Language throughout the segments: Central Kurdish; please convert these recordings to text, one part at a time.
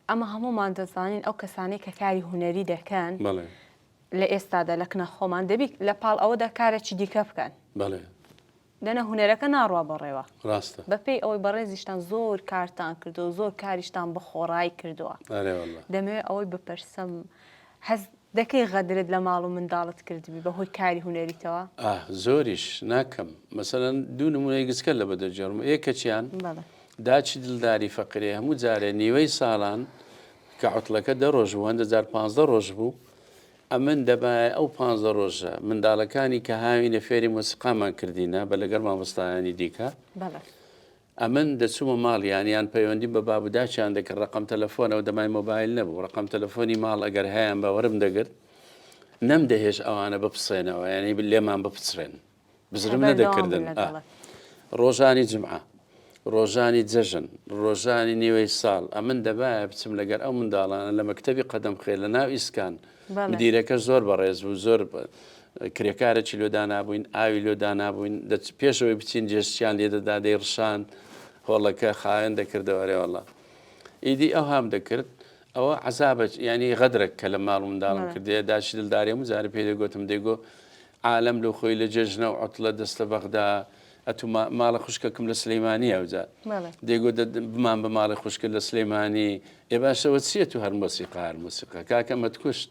ئەمە هەموومان دەزانین ئەو کەسانەی کە کاری هونەری دەکەن لە ئێستادا لە کنە خۆمان دەبی لە پاڵ ئەوەدا کارێکی دیکە بکەن. بەڵێ. دەنا هونەرەکە ناڕوا بەڕێوە. ڕاستە. بەپێی ئەوەی بەڕێزیشتان زۆر کارتان کردووە زۆر کاریشتان بە خۆڕایی کردووە. ئەرێ واللە. دەمەوێ ئەوەی بپرسم هەست دەکەی غەدرت لە ماڵ و منداڵت کردبی بە هۆی کاری هونەریتەوە؟ ئاه زۆریش ناکەم مەسەلەن دوو نمونەی گچکە لە بە دەگێڕم یەکەکیان داچی دلداری فەقرێ هەموو جارێ نیوەی ساڵان کە عوتڵەکە دە ڕۆژ بوو هەندە جار پانزدە ڕۆژ بوو ئەمن دەبایە ئەو پانزدە ڕۆژە منداڵەکانی کە هاوینە فێری مۆسیقامان کردینە بە لەگەڵ مامۆستایانی دیکە ئەمن دەچوومە ماڵیان یان پەیوەندیم بە باب و داچیان دەکرد ڕقم تەلەفۆنەوە دەمای مۆبایل نەبوو ڕقم تەلەفۆنی ماڵ ئەگەر هەیان بە وەرم دەگرت نەم دەهێش ئەوانە بپسێنەوە یعنی لێمان بپچڕێن بزرم نەدەکردن ڕۆژانی جمعە ڕۆژانی جەژن ڕۆژانی نیوەی ساڵ ئەمن دەبایە بچم لەگەر ئەو منداڵانە لە مەکتەبی قەدەم خێر لە ناو ئیسکان مدیرەکە زۆر بەڕێز بوو زۆر کرێکارێکی لۆ دانابووین ئاوی لۆ دانابووین پێشەوەی بچین جێشتیان لێ دەدا دەیڕشان هۆڵەکە خاوێن دەکردەوە رێوەڵا ئیدی ئەو هام دەکرد ئەوە عذابە ینی غەدرێک کە لە ماڵ منداڵم کردێ داشی دلدارێ مجارە پێ دەگوتم دەیگۆ عالەم لۆ خۆی لە جێژنە و عوتڵە دەستە بەغدا ئەتوو ماڵە خوشکەکم لە سلەیمانی ئەوجا دەیگۆ بمان بە ماڵی خوشکت لە سلەیمانی ئێ باشەوە چییە تو هەر مۆسیقا هەر مۆسیقا کاکە مەتکوشت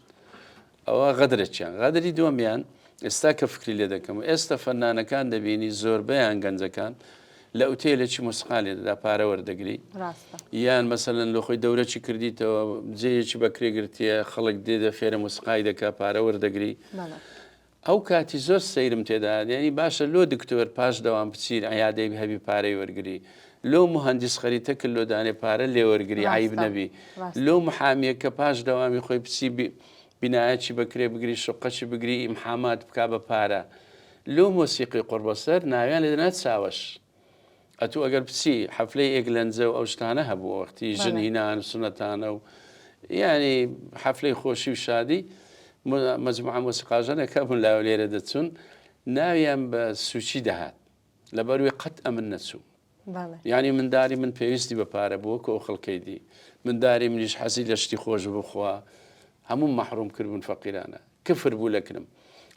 ئەوە غەدرەکیان غەدری دووەمیان ئێستا کە فکری لێ دەکەم و ئێستا فەنانەکان دەبینی زۆربەیان گەنجەکان لە ئوتێلێکی مۆسیقا لێ دەدا پارە وەردەگری یان مەسەلەن لە خۆی دەورەی کردیتەوە جێیەکی بەکرێ گرتیە خەڵک دێدە فێرە مۆسیقای دەکا پارە وەردەگری ئەو کاتی زۆر سەیرم تێدا یعنی باشە لۆ دکتۆر پاش دەوام بچیر عیادەی هەبی پارەی وەرگری لۆ مهندس خەریتە کرد لۆ دانێ پارە لێ وەرگری عیب نەبی لۆ محامیەکە پاش دەوامی خۆی بچی بینایەکی بەکرێ بگری شقەکی بگری ئیمحامات بک بە پارە لۆ مۆسیقی قوڕبەسەر ناویان لێ دەنا چاوەش. ئەتوو ئەگەر بچی حەفلەی ئێگلەنجە و ئەو شتانە هەبوو وەختی ژن هینان و سونەتانە و یعنی حەفلەی خۆشی و شادی مەجموعە مۆسیقاژەنێک هەبوون لاوە لێرە دەچوون ناویان بە سوچی دەهات لەبەروی قەت ئەمن نەچوو یعنی منداری من پێویستی بە پارە بووە کە ئەو خەڵکەی دی منداری منیش حەزی لە شتی خۆش بخوا هەموو مەحروم کردبوون فەقیرانە کفر بوو لە کنم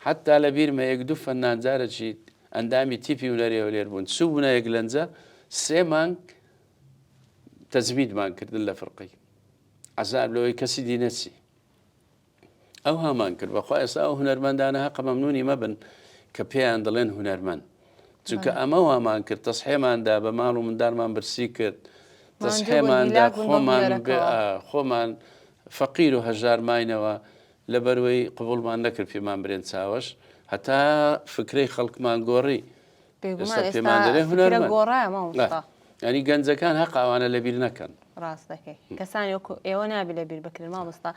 حەتا لە بیرمە یەک دوو فەنان جارەکی ئەندامی تیپی هونەری هەولێر بوون چووبوونە یەک لەنجە سێ مانگ تەجمیدمان کردن لە فرقەی عەزاب لەوەی کەسی دی نەچی ئەو هامان کرد بەخوا ئێستا ئەو هونەرمەندانە هەقە مەمنونی مەبن کە پێیان دەڵێن هونەرمەند چونکە ئەمە وامان کرد تەسحێماندا بە ماڵ و مندارمان برسی کرد تەسحێماندا خۆمان خۆمان فەقیر و هەژار ماینەوە لەبەروەی قبوڵمان نەکرد پێمان برێن چاوەش هەتا فکرەی خەڵکمان گۆڕی ئێستا پێمان دەرێ هونەرمەند ینی گەنجەکان هەق ئەوانە لەبیر نەکەن ڕاست دەکەی کەسانی وەکو ئێوە نابی لەبیر بکرێن مامۆستا.